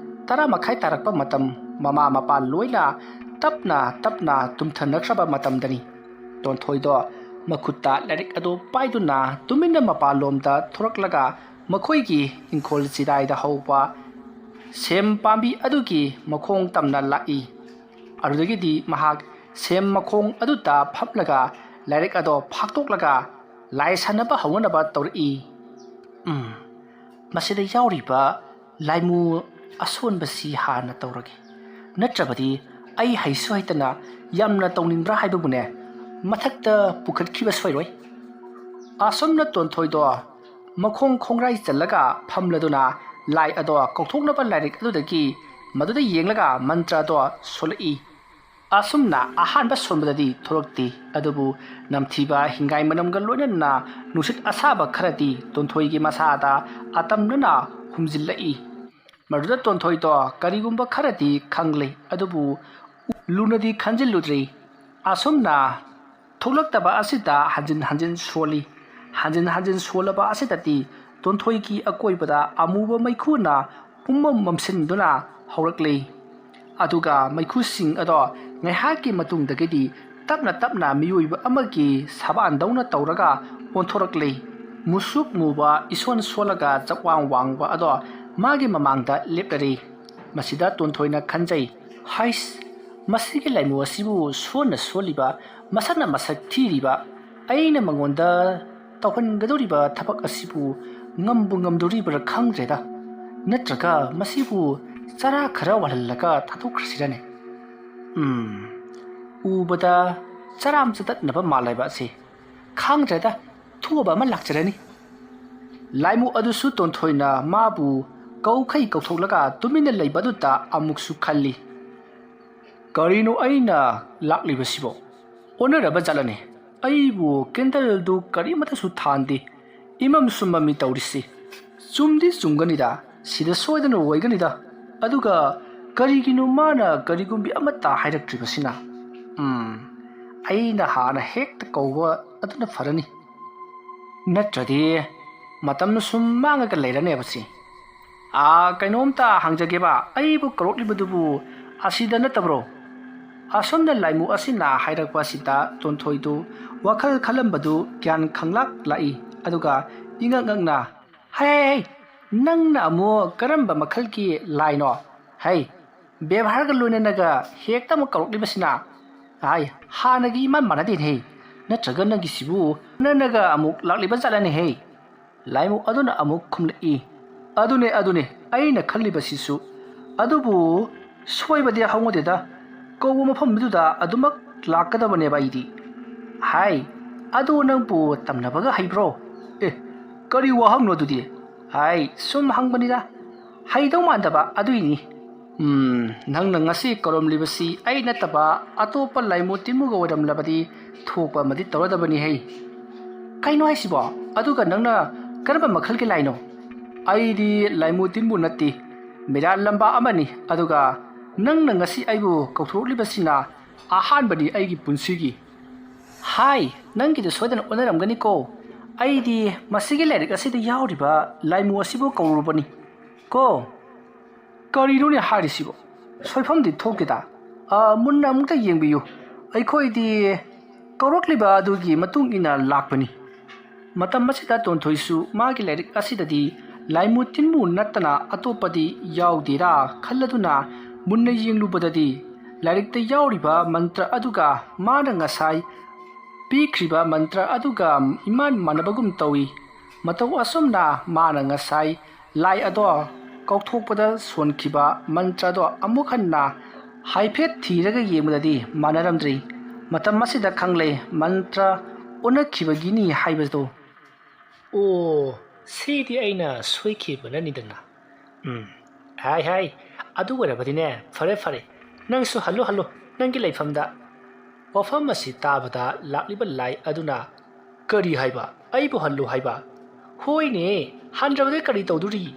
ꯇꯔꯥ ꯃꯈꯥꯏ ꯇꯥꯔꯛꯄ ꯃꯇꯝ, ꯃꯃꯥ ꯃꯄꯥ ꯂꯣꯏꯅ ꯇꯞꯅ ꯇꯞꯅ ꯇꯨꯝꯊꯅꯈ꯭ꯔꯕ ꯃꯇꯝꯗꯅꯤ꯫ ꯇꯣꯟꯊꯣꯏꯗꯣ ꯃꯈꯨꯠꯇ ꯂꯥꯏꯔꯤꯛ ꯑꯗꯨ ꯄꯥꯏꯗꯨꯅ ꯇꯨꯃꯤꯟꯅ ꯃꯄꯥꯟꯂꯣꯝꯗ ꯊꯣꯔꯛꯂꯒ ꯃꯈꯣꯏꯒꯤ ꯏꯪꯈꯣꯜ ꯆꯤꯗꯥꯏꯗ ꯍꯧꯕ ꯁꯦꯝ ꯄꯥꯝꯕꯤ ꯑꯗꯨꯒꯤ ꯃꯈꯣꯡ ꯇꯝꯅ ꯂꯥꯛꯏ꯫ ꯑꯗꯨꯗꯒꯤꯗꯤ ꯃꯍꯥꯛ ꯁꯦꯝ ꯃꯈꯣꯡ ꯑꯗꯨꯗ ꯐꯝꯂꯒ ꯂꯥꯏꯔꯤꯛ ꯑꯗꯣ ꯐꯥꯛꯇꯣꯛꯂꯒ ꯂꯥꯏ ꯁꯥꯟꯅꯕ ꯍꯧꯅꯅꯕ ꯇꯧꯔꯛꯏ꯫ "ꯎꯝ, ꯃꯁꯤꯗ ꯌꯥꯎꯔꯤꯕ ꯂꯥꯏꯃꯨ ꯑꯁꯣꯟꯕꯁꯤ ꯍꯥꯟꯅ ꯇꯧꯔꯒꯦ, ꯅꯠꯇ꯭ꯔꯕꯗꯤ ꯑꯩ ꯍꯩꯁꯨ ꯍꯩꯇꯅ ꯌꯥꯝꯅ ꯇꯧꯅꯤꯡꯕ꯭ꯔꯥ ꯍꯥꯏꯕꯕꯨꯅꯦ ꯃꯊꯛꯇ ꯄꯨꯈꯠꯈꯤꯕ ꯁꯣꯏꯔꯣꯏ꯫" ꯑꯁꯨꯝꯅ ꯇꯣꯟꯊꯣꯏꯗꯣ ꯃꯈꯣꯡ ꯈꯣꯡꯒ꯭ꯔꯥꯏ ꯆꯜꯂꯒ ꯐꯝꯂꯗꯨꯅ ꯂꯥꯏ ꯑꯗꯣ ꯀꯧꯊꯣꯛꯅꯕ ꯂꯥꯏꯔꯤꯛ ꯑꯗꯨꯗꯒꯤ ꯃꯗꯨꯗ ꯌꯦꯡꯂꯒ ꯃꯟꯇ꯭ꯔ ꯑꯗꯣ ꯁꯣꯜꯂꯛꯏ꯫ ꯑꯁꯨꯝꯅ ꯑꯍꯥꯟꯕ ꯁꯣꯟꯕꯗꯗꯤ ꯊꯣꯛꯂꯛꯇꯦ, ꯑꯗꯨꯕꯨ ꯅꯝꯊꯤꯕ ꯍꯤꯡꯒꯥꯏ ꯃꯅꯝꯒ ꯂꯣꯏꯅꯅ ꯅꯨꯡꯁꯤꯠ ꯑꯁꯥꯕ ꯈꯔꯗꯤ ꯇꯣꯟꯊꯣꯏꯒꯤ ꯃꯁꯥꯗ ꯑꯇꯝꯅꯅ ꯍꯨꯝꯖꯤꯜꯂꯛꯏ꯫ ꯃꯗꯨꯗ ꯇꯣꯟꯊꯣꯏꯗꯣ ꯀꯔꯤꯒꯨꯝꯕ ꯈꯔꯗꯤ ꯈꯪꯂꯦ, ꯑꯗꯨꯕꯨ ꯂꯨꯅꯗꯤ ꯈꯟꯖꯤꯜꯂꯨꯗ꯭ꯔꯤ꯫ ꯑꯁꯨꯝꯅ ꯊꯣꯛꯂꯛꯇꯕ ꯑꯁꯤꯗ ꯍꯟꯖꯤꯟ ꯍꯟꯖꯤꯟ ꯁꯣꯜꯂꯤ꯫ ꯍꯟꯖꯤꯟ ꯍꯟꯖꯤꯟ ꯁꯣꯜꯂꯕ ꯑꯁꯤꯗꯗꯤ ꯇꯣꯟꯊꯣꯏꯒꯤ ꯑꯀꯣꯏꯕꯗ ꯑꯃꯨꯕ ꯃꯩꯈꯨꯅ ꯄꯨꯝꯃꯝ ꯃꯝꯁꯤꯟꯗꯨꯅ ꯍꯧꯔꯛꯂꯤ꯫ ꯑꯗꯨꯒ ꯃꯩꯈꯨꯁꯤꯡ ꯑꯗꯣ ꯉꯥꯏꯍꯥꯛꯀꯤ ꯃꯇꯨꯡꯗꯒꯤꯗꯤ ꯇꯞꯅ ꯇꯞꯅ ꯃꯤꯑꯣꯏꯕ ꯑꯃꯒꯤ ꯁꯕꯥꯟꯗꯧꯅ ꯇꯧꯔꯒ ꯑꯣꯟꯊꯣꯔꯛꯂꯤ꯫ ꯃꯨꯁꯨꯛ ꯃꯨꯕ, ꯏꯁꯣꯟ ꯁꯣꯜꯂꯒ ꯆꯞꯋꯥꯡ ꯋꯥꯡꯕ ꯑꯗꯣ ꯃꯥꯒꯤ ꯃꯃꯥꯡꯗ ꯂꯦꯞꯂꯔꯤ꯫ ꯃꯁꯤꯗ ꯇꯣꯟꯊꯣꯏꯅ ꯈꯟꯖꯩ, "ꯍꯩꯁ, ꯃꯁꯤꯒꯤ ꯂꯥꯏꯃꯨ ꯑꯁꯤꯕꯨ ꯁꯣꯟꯅ ꯁꯣꯜꯂꯤꯕ, ꯃꯁꯛꯅ ꯃꯁꯛ ꯊꯤꯔꯤꯕ, ꯑꯩꯅ ꯃꯉꯣꯟꯗ ꯇꯧꯍꯟꯒꯗꯧꯔꯤꯕ ꯊꯕꯛ ꯑꯁꯤꯕꯨ ꯉꯝꯕꯨ ꯉꯝꯗꯣꯔꯤꯕ꯭ꯔꯥ ꯈꯪꯗ꯭ꯔꯦꯗ꯫ ꯅꯠꯇ꯭ꯔꯒ ꯃꯁꯤꯕꯨ ꯆꯔꯥ ꯈꯔ ꯋꯥꯜꯍꯜꯂꯒ ꯊꯥꯗꯣꯛꯈ꯭ꯔꯁꯤꯔꯅꯦ? ꯎꯝ, ꯎꯕꯗ ꯆꯔꯥꯝ ꯆꯇꯠꯅꯕ ꯃꯥꯜꯂꯦꯕ ꯑꯁꯤ꯫ ꯈꯪꯗ꯭ꯔꯦꯗ, ꯊꯣꯛꯑꯕ ꯑꯃ ꯂꯥꯛꯆꯔꯅꯤ꯫" ꯂꯥꯏꯃꯨ ꯑꯗꯨꯁꯨ ꯇꯣꯟꯊꯣꯏꯅ ꯃꯥꯕꯨ ꯀꯧꯈꯩ ꯀꯧꯊꯣꯛꯂꯒ ꯇꯨꯃꯤꯟꯅ ꯂꯩꯕ ꯑꯗꯨꯗ ꯑꯃꯨꯛꯁꯨ ꯈꯜꯂꯤ, "ꯀꯔꯤꯅꯣ ꯑꯩꯅ ꯂꯥꯛꯂꯤꯕꯁꯤꯕꯣ? ꯑꯣꯟꯅꯔꯕ ꯖꯥꯠꯂꯅꯦ? ꯑꯩꯕꯨ ꯀꯦꯟꯗꯜꯗꯨ ꯀꯔꯤꯃꯠꯇꯁꯨ ꯊꯥꯟꯗꯦ꯫ ꯏꯃꯝ ꯁꯨꯝꯃꯝꯃꯤ ꯇꯧꯔꯤꯁꯤ꯫ ꯆꯨꯝꯗꯤ ꯆꯨꯝꯒꯅꯤꯗ, ꯁꯤꯗ ꯁꯣꯏꯗꯅ ꯑꯣꯏꯒꯅꯤꯗ꯫ ꯑꯗꯨꯒ ꯀꯔꯤꯒꯤꯅꯣ ꯃꯥꯅ ꯀꯔꯤꯒꯨꯝꯕꯤ ꯑꯃꯠꯇ ꯍꯥꯏꯔꯛꯇ꯭ꯔꯤꯕꯁꯤꯅ? ꯎꯝ, ꯑꯩꯅ ꯍꯥꯟꯅ ꯍꯦꯛꯇ ꯀꯧꯕ ꯑꯗꯨꯅ ꯐꯔꯅꯤ꯫ ꯅꯠꯇ꯭ꯔꯗꯤ ꯃꯇꯝ ꯁꯨꯝ ꯃꯥꯡꯉꯒ ꯂꯩꯔꯅꯦꯕ ꯁꯤ꯫ ꯑꯥ, ꯀꯩꯅꯣꯝꯇ ꯍꯪꯖꯒꯦꯕ, ꯑꯩꯕꯨ ꯀꯧꯔꯛꯂꯤꯕꯗꯨꯕꯨ ꯑꯁꯤꯗ ꯅꯠꯇꯕ꯭ꯔꯣ?" ꯑꯁꯣꯝꯗ ꯂꯥꯏꯃꯨ ꯑꯁꯤꯅ ꯍꯥꯏꯔꯛꯄ ꯑꯁꯤꯗ ꯇꯣꯟꯊꯣꯏꯗꯨ ꯋꯥꯈꯜ ꯈꯜꯂꯝꯕꯗꯨ ꯒ꯭ꯌꯥꯟ ꯈꯪꯂꯥꯛ ꯂꯥꯛꯏ꯫ ꯑꯗꯨꯒ ꯏꯉꯛ ꯉꯛꯅ, "ꯍꯩ, ꯍꯩ, ꯍꯩ, ꯅꯪꯅ ꯑꯃꯨꯛ ꯀꯔꯝꯕ ꯃꯈꯜꯒꯤ ꯂꯥꯏꯅꯣ? ꯍꯩ, ꯕꯦꯕꯥꯔꯒ ꯂꯣꯏꯅꯅꯒ ꯍꯦꯛꯇ ꯑꯃꯨꯛ ꯀꯧꯔꯛꯂꯤꯕꯁꯤꯅ? ꯍꯥꯏ, ꯍꯥꯟꯅꯒꯤ ꯏꯃꯥꯟ ꯃꯥꯟꯅꯗꯦꯅꯦꯍꯦ꯫ ꯅꯠꯇ꯭ꯔꯒ ꯅꯪꯒꯤꯁꯤꯕꯨ ꯅꯅꯒ ꯑꯃꯨꯛ ꯂꯥꯛꯂꯤꯕ ꯖꯥꯠꯂꯅꯦꯍꯦ?" ꯂꯥꯏꯃꯨ ꯑꯗꯨꯅ ꯑꯃꯨꯛ ꯈꯨꯝꯂꯛꯏ, "ꯑꯗꯨꯅꯦ, ꯑꯗꯨꯅꯦ ꯑꯩꯅ ꯈꯜꯂꯤꯕꯁꯤꯁꯨ꯫ ꯑꯗꯨꯕꯨ ꯁꯣꯏꯕꯗꯤ ꯍꯧꯅꯗꯦꯗ, ꯀꯧꯕ ꯃꯐꯝꯗꯨꯗ ꯑꯗꯨꯃꯛ ꯂꯥꯛꯀꯗꯕꯅꯦꯕ ꯑꯩꯗꯤ꯫" "ꯍꯥꯏ, ꯑꯗꯨ ꯅꯪꯕꯨ ꯇꯝꯅꯕꯒ ꯍꯩꯕ꯭ꯔꯣ?" "ꯑꯦ, ꯀꯔꯤ ꯋꯥꯍꯪꯅꯣ ꯑꯗꯨꯗꯤ?" "ꯍꯥꯏ, ꯁꯨꯝ ꯍꯪꯕꯅꯤꯗ, ꯍꯩꯗꯧ ꯃꯥꯟꯗꯕ ꯑꯗꯨꯏꯅꯤ꯫" ꯎꯝ, ꯅꯪꯅ ꯉꯁꯤ ꯀꯧꯔꯝꯂꯤꯕꯁꯤ ꯑꯩ ꯅꯠꯇꯕ ꯑꯇꯣꯞꯄ ꯂꯥꯏꯃꯨ ꯇꯤꯟꯃꯨꯒ ꯑꯣꯏꯔꯝꯂꯕꯗꯤ ꯊꯣꯛꯄ ꯑꯃꯗꯤ ꯇꯧꯔꯗꯕꯅꯤ ꯍꯩ꯫ ꯀꯩꯅꯣ ꯍꯥꯏꯁꯤꯕꯣ? ꯑꯗꯨꯒ ꯅꯪꯅ ꯀꯔꯝꯕ ꯃꯈꯜꯒꯤ ꯂꯥꯏꯅꯣ? ꯑꯩꯗꯤ ꯂꯥꯏꯃꯨ ꯇꯤꯟꯃꯨ ꯅꯠꯇꯦ, ꯃꯤꯔꯥꯠ ꯂꯝꯕꯥ ꯑꯃꯅꯤ꯫ ꯑꯗꯨꯒ ꯅꯪꯅ ꯉꯁꯤ ꯑꯩꯕꯨ ꯀꯧꯊꯣꯔꯛꯂꯤꯕꯁꯤꯅ ꯑꯍꯥꯟꯕꯅꯤ ꯑꯩꯒꯤ ꯄꯨꯟꯁꯤꯒꯤ꯫ ꯍꯥꯏ, ꯅꯪꯒꯤꯗꯨ ꯁꯣꯏꯗꯅ ꯑꯣꯟꯅꯔꯝꯒꯅꯤꯀꯣ꯫ ꯑꯩꯗꯤ ꯃꯁꯤꯒꯤ ꯂꯥꯏꯔꯤꯛ ꯑꯁꯤꯗ ꯌꯥꯎꯔꯤꯕ ꯂꯥꯏꯃꯨ ꯑꯁꯤꯕꯨ ꯀꯧꯔꯨꯕꯅꯤ ꯀꯣ꯫ ꯀꯔꯤꯅꯣꯅꯦ ꯍꯥꯏꯔꯤꯁꯤꯕꯣ? ꯁꯣꯏꯐꯝꯗꯤ ꯊꯣꯛꯇꯦꯗ꯫ ꯑ, ꯃꯨꯟꯅ ꯑꯃꯨꯛꯇ ꯌꯦꯡꯕꯤꯌꯨ꯫ ꯑꯩꯈꯣꯏꯗꯤ ꯀꯧꯔꯛꯂꯤꯕ ꯑꯗꯨꯒꯤ ꯃꯇꯨꯡ ꯏꯟꯅ ꯂꯥꯛꯄꯅꯤ꯫ ꯃꯇꯝ ꯑꯁꯤꯗ ꯇꯣꯟꯊꯣꯏꯁꯨ ꯃꯥꯒꯤ ꯂꯥꯏꯔꯤꯛ ꯑꯁꯤꯗꯗꯤ ꯂꯥꯏꯃꯨ ꯇꯤꯟꯃꯨ ꯅꯠꯇꯅ ꯑꯇꯣꯞꯄꯗꯤ ꯌꯥꯎꯗꯦꯔꯥ ꯈꯜꯂꯗꯨꯅ ꯃꯨꯟꯅ ꯌꯦꯡꯂꯨꯕꯗꯗꯤ ꯂꯥꯏꯔꯤꯛꯇ ꯌꯥꯎꯔꯤꯕ ꯃꯟꯇ꯭ꯔ ꯑꯗꯨꯒ ꯃꯥꯅ ꯉꯁꯥꯏ ꯄꯤꯈ꯭ꯔꯤꯕ ꯃꯟꯇ꯭ꯔ ꯑꯗꯨꯒ ꯏꯃꯥꯟ ꯃꯥꯟꯅꯕꯒꯨꯝ ꯇꯧꯏ꯫ ꯃꯇꯧ ꯑꯁꯨꯝꯅ ꯃꯥꯅ ꯉꯁꯥꯏ ꯂꯥꯏ ꯑꯗꯣ ꯀꯧꯊꯣꯛꯄꯗ ꯁꯣꯟꯈꯤꯕ ꯃꯟꯇ꯭ꯔꯗꯣ ꯑꯃꯨꯛ ꯍꯟꯅ ꯍꯥꯏꯐꯦꯠ ꯊꯤꯔꯒ ꯌꯦꯡꯕꯗꯗꯤ ꯃꯥꯟꯅꯔꯝꯗ꯭ꯔꯤ꯫ ꯃꯇꯝ ꯑꯁꯤꯗ ꯈꯪꯂꯦ ꯃꯟꯇ꯭ꯔ ꯑꯣꯟꯅꯈꯤꯕꯒꯤꯅꯤ ꯍꯥꯏꯕꯗꯣ꯫ ꯑꯣ, ꯁꯤꯗꯤ ꯑꯩꯅ ꯁꯣꯏꯈꯤꯕꯅꯅꯤꯗꯅ꯫ ꯎꯝ, ꯍꯥꯏ ꯍꯥꯏ, ꯑꯗꯨ ꯑꯣꯏꯔꯕꯗꯤꯅꯦ, ꯐꯔꯦ ꯐꯔꯦ, ꯅꯪꯁꯨ ꯍꯜꯂꯨ ꯍꯜꯂꯨ ꯅꯪꯒꯤ ꯂꯩꯐꯝꯗ꯫ ꯋꯥꯐꯝ ꯑꯁꯤ ꯇꯥꯕꯗ ꯂꯥꯛꯂꯤꯕ ꯂꯥꯏ ꯑꯗꯨꯅ, "ꯀꯔꯤ ꯍꯥꯏꯕ? ꯑꯩꯕꯨ ꯍꯜꯂꯨ ꯍꯥꯏꯕ? ꯍꯣꯏꯅꯦ, ꯍꯟꯗ꯭ꯔꯕꯗꯤ ꯀꯔꯤ ꯇꯧꯗꯣꯔꯤ?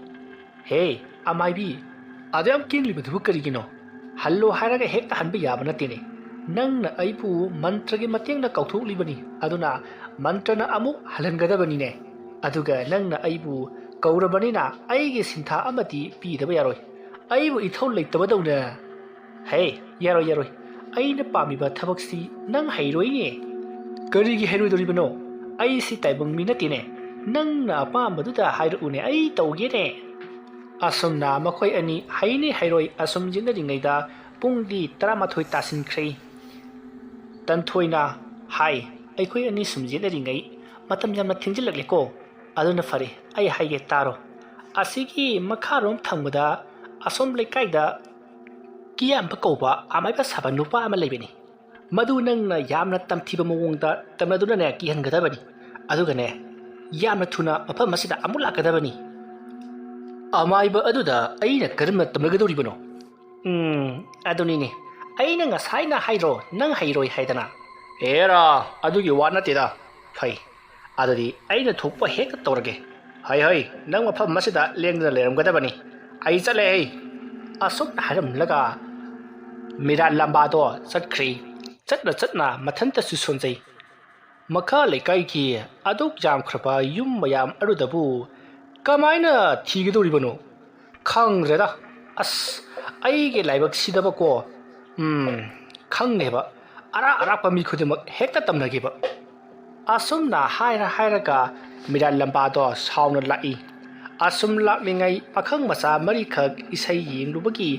ꯍꯦ, ꯑꯃꯥꯏꯕꯤ, ꯑꯗꯨ ꯌꯥꯝ ꯀꯦꯡꯂꯤꯕꯗꯨꯕꯨ ꯀꯔꯤꯒꯤꯅꯣ? ꯍꯜꯂꯨ ꯍꯥꯏꯔꯒ ꯍꯦꯛꯇ ꯍꯟꯕ ꯌꯥꯕ ꯅꯠꯇꯦꯅꯦ꯫ ꯅꯪꯅ ꯑꯩꯕꯨ ꯃꯟꯇ꯭ꯔꯒꯤ ꯃꯇꯦꯡꯅ ꯀꯧꯊꯣꯛꯂꯤꯕꯅꯤ, ꯑꯗꯨꯅ ꯃꯟꯇ꯭ꯔꯅ ꯑꯃꯨꯛ ꯍꯜꯍꯟꯒꯗꯕꯅꯤꯅꯦ꯫ ꯑꯗꯨꯒ ꯅꯪꯅ ꯑꯩꯕꯨ ꯀꯧꯔꯕꯅꯤꯅ ꯑꯩꯒꯤ ꯁꯤꯟꯊꯥ ꯑꯃꯗꯤ ꯄꯤꯗꯕ ꯌꯥꯔꯣꯏ꯫ ꯑꯩꯕꯨ ꯏꯊꯧ ꯂꯩꯇꯕꯗꯧꯅ꯫ ꯍꯦ, ꯌꯥꯔꯣꯏ, ꯌꯥꯔꯣꯏ꯫ ꯑꯩꯅ ꯄꯥꯝꯃꯤꯕ ꯊꯕꯛꯁꯤ ꯅꯪ ꯍꯩꯔꯣꯏꯅꯦ꯫" "ꯀꯔꯤꯒꯤ ꯍꯩꯔꯣꯏꯗꯣꯔꯤꯕꯅꯣ? ꯑꯩꯁꯤ ꯇꯥꯏꯕꯪ ꯃꯤ ꯅꯠꯇꯦꯅꯦ꯫ ꯅꯪꯅ ꯑꯄꯥꯝꯕꯗꯨꯗ ꯍꯥꯏꯔꯛꯎꯅꯦ, ꯑꯩ ꯇꯧꯒꯦꯅꯦ꯫" ꯑꯁꯨꯝꯅ ꯃꯈꯣꯏ ꯑꯅꯤ ꯍꯩꯅꯤ ꯍꯩꯔꯣꯏ ꯑꯁꯨꯝ ꯌꯦꯠꯅꯔꯤꯉꯩꯗ ꯄꯨꯡꯗꯤ ꯇꯔꯥꯃꯥꯊꯣꯏ ꯇꯥꯁꯤꯟꯈ꯭ꯔꯦ꯫ ꯇꯟꯊꯣꯏꯅ, "ꯍꯥꯏ, ꯑꯩꯈꯣꯏ ꯑꯅꯤ ꯁꯨꯝ ꯌꯦꯠꯅꯔꯤꯉꯩ ꯃꯇꯝ ꯌꯥꯝꯅ ꯊꯦꯡꯖꯤꯜꯂꯛꯂꯦꯀꯣ꯫ ꯑꯗꯨꯅ ꯐꯔꯦ, ꯑꯩ ꯍꯥꯏꯒꯦ ꯇꯥꯔꯣ꯫ ꯑꯁꯤꯒꯤ ꯃꯈꯥꯔꯣꯝ ꯊꯪꯕꯗ ꯑꯁꯣꯝ ꯂꯩꯀꯥꯏꯗ ꯀꯤꯌꯥꯝꯕ ꯀꯧꯕ ꯑꯃꯥꯏꯕ ꯁꯥꯕ ꯅꯨꯄꯥ ꯑꯃ ꯂꯩꯕꯅꯤ꯫ ꯃꯗꯨ ꯅꯪꯅ ꯌꯥꯝꯅ ꯇꯝꯊꯤꯕ ꯃꯑꯣꯡꯗ ꯇꯝꯅꯗꯨꯅꯅꯦ ꯀꯤꯍꯟꯒꯗꯕꯅꯤ꯫ ꯑꯗꯨꯒꯅꯦ, ꯌꯥꯝꯅ ꯊꯨꯅ ꯃꯐꯝ ꯑꯁꯤꯗ ꯑꯃꯨꯛ ꯂꯥꯛꯀꯗꯕꯅꯤ꯫" "ꯑꯃꯥꯏꯕ ꯑꯗꯨꯗ ꯑꯩꯅ ꯀꯔꯝꯅ ꯇꯝꯅꯒꯗꯧꯔꯤꯕꯅꯣ?" ꯎꯝ, ꯑꯗꯨꯅꯤꯅꯦ꯫ ꯑꯩꯅ ꯉꯁꯥꯏꯅ ꯍꯥꯏꯗ꯭ꯔꯣ, ꯅꯪ ꯍꯩꯔꯣꯏ ꯍꯥꯏꯗꯅ? ꯑꯦꯔꯥ, ꯑꯗꯨꯒꯤ ꯋꯥ ꯅꯠꯇꯦꯗ꯫ ꯐꯩ, ꯑꯗꯨꯗꯤ ꯑꯩꯅ ꯊꯣꯛꯄ ꯍꯦꯛꯇ ꯇꯧꯔꯒꯦ꯫ ꯍꯩ ꯍꯩ, ꯅꯪ ꯃꯐꯝ ꯑꯁꯤꯗ ꯂꯦꯡꯗꯅ ꯂꯩꯔꯝꯒꯗꯕꯅꯤ꯫ ꯑꯩ ꯆꯠꯂꯦ ꯍꯩ꯫ ꯑꯁꯨꯝꯅ ꯍꯥꯏꯔꯝꯂꯒ ꯃꯤꯔꯥꯟ ꯂꯝꯕꯥꯗꯣ ꯆꯠꯈ꯭ꯔꯦ꯫ ꯆꯠꯅ ꯆꯠꯅ ꯃꯊꯟꯇꯁꯨ ꯁꯣꯟꯖꯩ꯫ ꯃꯈꯥ ꯂꯩꯀꯥꯏꯒꯤ ꯑꯗꯨꯛ ꯌꯥꯝꯈ꯭ꯔꯕ ꯌꯨꯝ ꯃꯌꯥꯝ ꯑꯗꯨꯗꯕꯨ ꯀꯃꯥꯏꯅ ꯊꯤꯒꯗꯧꯔꯤꯕꯅꯣ? ꯈꯪꯗ꯭ꯔꯦꯗ꯫ ꯑꯁ, ꯑꯩꯒꯤ ꯂꯥꯏꯕꯛꯁꯤꯗꯕꯀꯣ, ꯎꯝ, ꯈꯪꯗꯦꯕ, ꯑꯔꯥꯛ ꯑꯔꯥꯛꯄ ꯃꯤ ꯈꯨꯗꯤꯡꯃꯛ ꯍꯦꯛꯇ ꯇꯝꯅꯈꯤꯕ꯫ ꯑꯁꯨꯝꯅ ꯍꯥꯏꯔ ꯍꯥꯏꯔꯒ ꯃꯤꯔꯥꯟ ꯂꯝꯕꯥꯗꯣ ꯁꯥꯎꯅ ꯂꯥꯛꯏ꯫ ꯑꯁꯨꯝ ꯂꯥꯛꯂꯤꯉꯩ ꯄꯥꯈꯪ ꯃꯆꯥ ꯃꯔꯤꯈꯛ ꯏꯁꯩ ꯌꯦꯡꯂꯨꯕꯒꯤ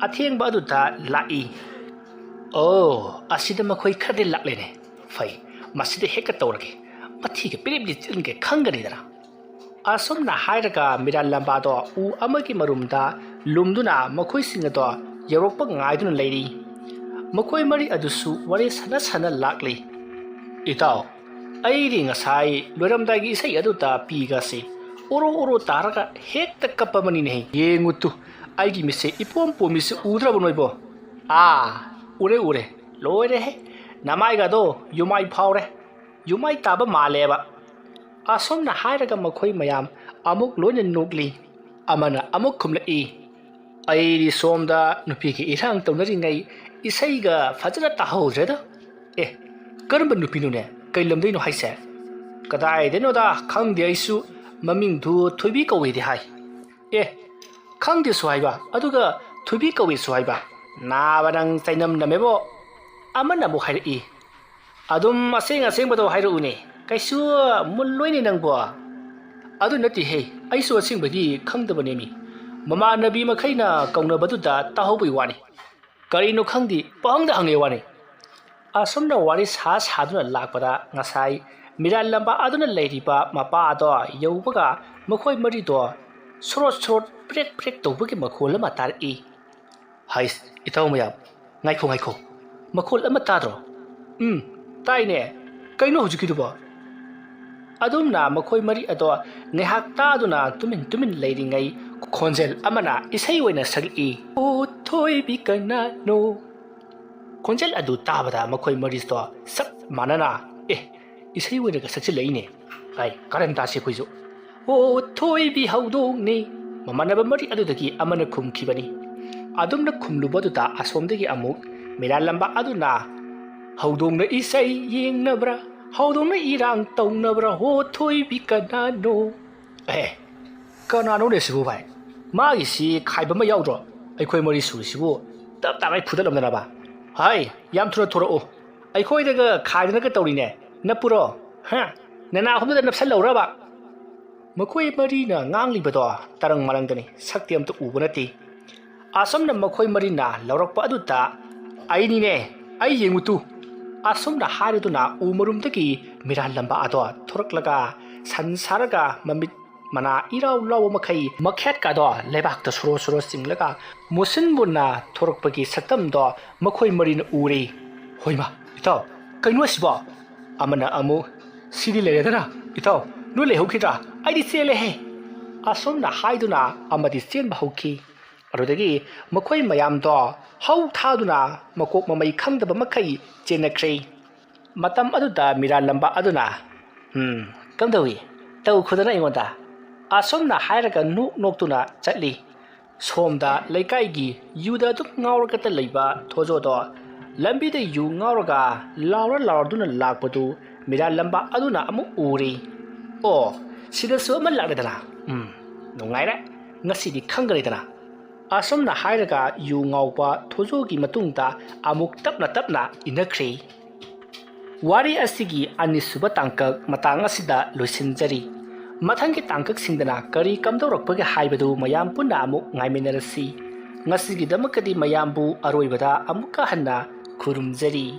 ꯑꯊꯦꯡꯕ ꯑꯗꯨꯗ ꯂꯥꯛꯏ꯫ ꯑꯣ, ꯑꯁꯤꯗ ꯃꯈꯣꯏ ꯈꯔꯗꯤ ꯂꯥꯛꯂꯦꯅꯦ꯫ ꯐꯩ, ꯃꯁꯤꯗ ꯍꯦꯛꯇ ꯇꯧꯔꯒꯦ꯫ ꯃꯊꯤꯒ ꯄꯤꯔꯤꯞ ꯂꯤꯠꯆꯤꯟꯒꯦ ꯈꯪꯒꯅꯤꯗꯅ꯫ ꯑꯁꯨꯝꯅ ꯍꯥꯏꯔꯒ ꯃꯤꯔꯥꯟ ꯂꯝꯕꯥꯗꯣ ꯎ ꯑꯃꯒꯤ ꯃꯔꯨꯝꯗ ꯂꯨꯝꯗꯨꯅ ꯃꯈꯣꯏꯁꯤꯡ ꯑꯗꯣ ꯌꯧꯔꯛꯄ ꯉꯥꯏꯗꯨꯅ ꯂꯩꯔꯤ꯫ ꯃꯈꯣꯏ ꯃꯔꯤ ꯑꯗꯨꯁꯨ ꯋꯥꯔꯤ ꯁꯥꯟꯅ ꯁꯥꯟꯅ ꯂꯥꯛꯂꯤ꯫ ꯏꯇꯥꯎ, ꯑꯩꯗꯤ ꯉꯁꯥꯏ ꯂꯣꯏꯔꯝꯗꯥꯏꯒꯤ ꯏꯁꯩ ꯑꯗꯨꯗ ꯄꯤꯒꯁꯤ ꯑꯣꯔꯣ ꯑꯣꯔꯣ ꯇꯥꯔꯒ ꯍꯦꯛꯇ ꯀꯞꯄꯕꯅꯤꯅꯦꯍꯦ꯫ ꯌꯦꯡꯉꯨ ꯇꯨ, ꯑꯩꯒꯤ ꯃꯤꯠꯁꯦ ꯏꯄꯣꯝ ꯄꯣꯝꯃꯤꯁꯦ ꯎꯗ꯭ꯔꯕ ꯅꯣꯏꯕꯣ? ꯑꯥ, ꯎꯔꯦ ꯎꯔꯦ, ꯂꯣꯏꯔꯦꯍꯦ꯫ ꯅꯃꯥꯏꯒꯗꯣ ꯌꯨꯃꯥꯏ ꯐꯥꯎꯔꯦ, ꯌꯨꯃꯥꯏ ꯇꯥꯕ ꯃꯥꯜꯂꯦꯕ꯫ ꯑꯁꯨꯝꯅ ꯍꯥꯏꯔꯒ ꯃꯈꯣꯏ ꯃꯌꯥꯝ ꯑꯃꯨꯛ ꯂꯣꯏꯅ ꯅꯣꯛꯂꯤ꯫ ꯑꯃꯅ ꯑꯃꯨꯛ ꯈꯨꯝꯂꯛꯏ, ꯑꯩꯗꯤ ꯁꯣꯝꯗ ꯅꯨꯄꯤꯒꯤ ꯏꯔꯥꯡ ꯇꯧꯅꯔꯤꯉꯩ ꯏꯁꯩꯒ ꯐꯖꯅ ꯇꯥꯍꯧꯗ꯭ꯔꯦꯗ꯫ ꯑꯦ, ꯀꯔꯝꯕ ꯅꯨꯄꯤꯅꯣꯅꯦ? ꯀꯩ ꯂꯝꯗꯩꯅꯣ ꯍꯥꯏꯁꯦ? ꯀꯗꯥꯏꯗꯩꯅꯣꯗ, ꯈꯪꯗꯦ ꯑꯩꯁꯨ, ꯃꯃꯤꯡꯗꯨ ꯊꯣꯏꯕꯤ ꯀꯧꯋꯦꯗꯤ ꯍꯥꯏ꯫ ꯑꯦ, ꯈꯪꯗꯦꯁꯨ ꯍꯥꯏꯕ, ꯑꯗꯨꯒ ꯊꯣꯏꯕꯤ ꯀꯧꯋꯦꯁꯨ ꯍꯥꯏꯕ? ꯅꯥꯕ ꯅꯪ ꯆꯩꯅꯝꯅꯝꯃꯦꯕꯣ꯫ ꯑꯃꯅ ꯑꯃꯨꯛ ꯍꯥꯏꯔꯛꯏ, ꯑꯗꯨꯝ ꯑꯁꯦꯡ ꯑꯁꯦꯡꯕꯗꯣ ꯍꯥꯏꯔꯛꯎꯅꯦ, ꯀꯩꯁꯨ ꯃꯨꯜꯂꯣꯏꯅꯦ ꯅꯪꯕꯣ꯫ ꯑꯗꯨ ꯅꯠꯇꯦꯍꯦ, ꯑꯩꯁꯨ ꯑꯁꯦꯡꯕꯗꯤ ꯈꯪꯗꯕꯅꯦꯃꯤ, ꯃꯃꯥꯟꯅꯕꯤ ꯃꯈꯩꯅ ꯀꯧꯅꯕꯗꯨꯗ ꯇꯥꯍꯧꯕꯩ ꯋꯥꯅꯤ꯫ ꯀꯔꯤꯅꯣ ꯈꯪꯗꯦ, ꯄꯪꯍꯪꯗ ꯍꯪꯉꯦ ꯋꯥꯅꯤ꯫ ꯑꯁꯨꯝꯅ ꯋꯥꯔꯤ ꯁꯥ ꯁꯥꯗꯨꯅ ꯂꯥꯛꯄꯗ ꯉꯁꯥꯏ ꯃꯤꯔꯥꯜ ꯂꯝꯕꯥ ꯑꯗꯨꯅ ꯂꯩꯔꯤꯕ ꯃꯄꯥ ꯑꯗꯣ ꯌꯧꯕꯒ ꯃꯈꯣꯏ ꯃꯔꯤꯗꯣ ꯁꯣꯔꯣꯠ ꯁꯣꯔꯣꯠ ꯄ꯭ꯔꯦꯛ ꯄ꯭ꯔꯦꯛ ꯇꯧꯕꯒꯤ ꯃꯈꯣꯜ ꯑꯃ ꯇꯥꯔꯛꯏ꯫ ꯍꯩꯁ, ꯏꯇꯥꯎ ꯃꯌꯥꯝ, ꯉꯥꯏꯈꯣ ꯉꯥꯏꯈꯣ, ꯃꯈꯣꯜ ꯑꯃ ꯇꯥꯗ꯭ꯔꯣ? ꯎꯝ, ꯇꯥꯏꯅꯦ꯫ ꯀꯩꯅꯣ ꯍꯧꯖꯤꯛꯀꯤꯗꯨꯕꯣ? ꯑꯗꯨꯝꯅ ꯃꯈꯣꯏ ꯃꯔꯤ ꯑꯗꯣ ꯉꯥꯏꯍꯥꯛ ꯇꯥꯗꯨꯅ ꯇꯨꯃꯤꯟ ꯇꯨꯃꯤꯟ ꯂꯩꯔꯤꯉꯩ ꯈꯣꯟꯖꯦꯜ ꯑꯃꯅ ꯏꯁꯩ ꯑꯣꯏꯅ ꯁꯛꯂꯛꯏ꯫ ꯑꯣ ꯊꯣꯏꯕꯤ ꯀꯅꯥꯅꯣ? ꯈꯣꯟꯖꯦꯜ ꯑꯗꯨ ꯇꯥꯕꯗ ꯃꯈꯣꯏ ꯃꯔꯤꯁꯨ ꯆꯞ ꯃꯥꯟꯅꯅ, "ꯑꯦ, ꯏꯁꯩ ꯑꯣꯏꯅꯒ ꯁꯛꯆꯤꯜꯂꯛꯏꯅꯦ꯫ ꯑꯩ ꯀꯔꯟ ꯇꯥꯁꯤ ꯑꯩꯈꯣꯏꯁꯨ꯫ ꯑꯣ, ꯊꯣꯏꯕꯤ ꯍꯧꯗꯣꯡꯅꯤ," ꯃꯃꯥꯟꯅꯕ ꯃꯔꯤ ꯑꯗꯨꯗꯒꯤ ꯑꯃꯅ ꯈꯨꯝꯈꯤꯕꯅꯤ꯫ ꯑꯗꯨꯝꯅ ꯈꯨꯝꯂꯨꯕꯗꯨꯗ ꯑꯁꯣꯝꯗꯒꯤ ꯑꯃꯨꯛ ꯃꯤꯔꯥꯜꯂꯝꯕ ꯑꯗꯨꯅ, "ꯍꯧꯗꯣꯡꯅ ꯏꯁꯩ ꯌꯦꯡꯅꯕ꯭ꯔꯥ? ꯍꯧꯗꯣꯡꯅ ꯏꯔꯥꯡ ꯇꯧꯅꯕ꯭ꯔꯥ? ꯍꯣ, ꯊꯣꯏꯕꯤ ꯀꯅꯥꯅꯣ?" ꯑꯦ, ꯀꯅꯥꯅꯣꯅꯦ ꯁꯤꯕꯨ ꯚꯥꯏ? ꯃꯥꯒꯤꯁꯤ ꯈꯥꯏꯕ ꯑꯃ ꯌꯥꯎꯗ꯭ꯔꯣ? ꯑꯩꯈꯣꯏ ꯃꯔꯤ ꯁꯨꯔꯤꯁꯤꯕꯨ ꯇꯞ ꯇꯥꯉꯩ ꯐꯨꯗꯠꯂꯝꯗꯅꯕ꯫ ꯍꯥꯏ, ꯌꯥꯝ ꯊꯨꯅ ꯊꯣꯔꯛꯎ꯫ ꯑꯩꯈꯣꯏꯗꯒ ꯈꯥꯏꯗꯅꯒ ꯇꯧꯔꯤꯅꯦ꯫ ꯅꯞꯄꯨꯔꯣ? ꯍꯥ? ꯅꯅꯥ ꯑꯍꯨꯝꯗꯨꯗ ꯅꯞꯁꯜꯂꯧꯔꯕ? ꯃꯈꯣꯏ ꯃꯔꯤꯅ ꯉꯥꯡꯂꯤꯕꯗꯣ ꯇꯔꯪ ꯃꯔꯪꯗꯅꯤ, ꯁꯛꯇꯤ ꯑꯝꯇ ꯎꯕ ꯅꯠꯇꯦ꯫ ꯑꯁꯨꯝꯅ ꯃꯈꯣꯏ ꯃꯔꯤꯅ ꯂꯧꯔꯛꯄ ꯑꯗꯨꯗ, "ꯑꯩꯅꯤꯅꯦ, ꯑꯩ ꯌꯦꯡꯉꯨ ꯇꯨ!" ꯑꯁꯨꯝꯅ ꯍꯥꯏꯔꯗꯨꯅ ꯎ ꯃꯔꯨꯝꯗꯒꯤ ꯃꯤꯔꯥꯜꯂꯝꯕ ꯑꯗꯣ ꯊꯣꯔꯛꯂꯒ ꯁꯟ ꯁꯥꯔꯒ ꯃꯃꯤꯠ ꯃꯅꯥ ꯏꯔꯥꯎ ꯂꯥꯎꯕ ꯃꯈꯩ ꯃꯈꯦꯠꯀꯗꯣ ꯂꯩꯕꯥꯛꯇ ꯁꯣꯔꯣ ꯁꯣꯔꯣ ꯆꯤꯡꯂꯒ ꯃꯨꯁꯤꯟ ꯃꯨꯟꯅ ꯊꯣꯔꯛꯄꯒꯤ ꯁꯛꯇꯝꯗꯣ ꯃꯈꯣꯏ ꯃꯔꯤꯅ ꯎꯔꯦ꯫ "ꯍꯣꯏꯃ, ꯏꯇꯥꯎ, ꯀꯩꯅꯣ ꯑꯁꯤꯕꯣ?" ꯑꯃꯅ ꯑꯃꯨꯛ, "ꯁꯤꯗꯤ ꯂꯩꯔꯦꯗꯅ, ꯏꯇꯥꯎ, ꯅꯣꯏ ꯂꯩꯍꯧꯈꯤꯗ꯭ꯔꯥ? ꯑꯩꯗꯤ ꯆꯦꯜꯂꯦꯍꯦ!" ꯑꯁꯨꯝꯅ ꯍꯥꯏꯗꯨꯅ ꯑꯃꯗꯤ ꯆꯦꯟꯕ ꯍꯧꯈꯤ꯫ ꯑꯗꯨꯗꯒꯤ ꯃꯈꯣꯏ ꯃꯌꯥꯝꯗꯣ ꯍꯧ ꯊꯥꯗꯨꯅ ꯃꯀꯣꯛ ꯃꯃꯩ ꯈꯪꯗꯕ ꯃꯈꯩ ꯆꯦꯟꯅꯈ꯭ꯔꯦ꯫ ꯃꯇꯝ ꯑꯗꯨꯗ ꯃꯤꯔꯥꯜꯂꯝꯕ ꯑꯗꯨꯅ, "ꯎꯝ, ꯀꯝꯗꯧꯏ? ꯇꯧ ꯈꯨꯗꯅ ꯑꯩꯉꯣꯟꯗ?" ꯑꯁꯨꯝꯅ ꯍꯥꯏꯔꯒ ꯅꯣꯛ ꯅꯣꯛꯇꯨꯅ ꯆꯠꯂꯤ꯫ ꯁꯣꯝꯗ ꯂꯩꯀꯥꯏꯒꯤ ꯌꯨꯗ ꯑꯗꯨꯝ ꯉꯥꯎꯔꯒꯇ ꯂꯩꯕ ꯊꯣꯖꯣꯗꯣ ꯂꯝꯕꯤꯗ ꯌꯨ ꯉꯥꯎꯔꯒ ꯂꯥꯎꯔ ꯂꯥꯎꯔꯗꯨꯅ ꯂꯥꯛꯄꯗꯨ ꯃꯤꯔꯥꯜꯂꯝꯕ ꯑꯗꯨꯅ ꯑꯃꯨꯛ ꯎꯔꯦ꯫ "ꯑꯣ, ꯁꯤꯗꯁꯨ ꯑꯃ ꯂꯥꯛꯂꯦꯗꯅ꯫ ꯎꯝ, ꯅꯨꯡꯉꯥꯏꯔꯦ꯫ ꯉꯁꯤꯗꯤ ꯈꯪꯒꯅꯤꯗꯅ꯫" ꯑꯁꯨꯝꯅ ꯍꯥꯏꯔꯒ ꯌꯨ ꯉꯥꯎꯕ ꯊꯣꯖꯣꯒꯤ ꯃꯇꯨꯡꯗ ꯑꯃꯨꯛ ꯇꯞꯅ ꯇꯞꯅ ꯏꯟꯅꯈ꯭ꯔꯦ꯫ ꯋꯥꯔꯤ ꯑꯁꯤꯒꯤ ꯑꯅꯤꯁꯨꯕ ꯇꯥꯡꯀꯛ ꯃꯇꯥꯡ ꯑꯁꯤꯗ ꯂꯣꯏꯁꯤꯟꯖꯔꯤ꯫ ꯃꯊꯪꯒꯤ ꯇꯥꯡꯀꯛꯁꯤꯡꯗꯅ ꯀꯔꯤ ꯀꯝꯗꯧꯔꯛꯄꯒꯦ ꯍꯥꯏꯕꯗꯨ ꯃꯌꯥꯝ ꯄꯨꯟꯅ ꯑꯃꯨꯛ ꯉꯥꯏꯃꯤꯟꯅꯔꯁꯤ꯫ ꯉꯁꯤꯒꯤꯗꯃꯛꯇꯗꯤ ꯃꯌꯥꯝꯕꯨ ꯑꯔꯣꯏꯕꯗ ꯑꯃꯨꯛꯀ ꯍꯟꯅ ꯈꯨꯔꯨꯝꯖꯔꯤ꯫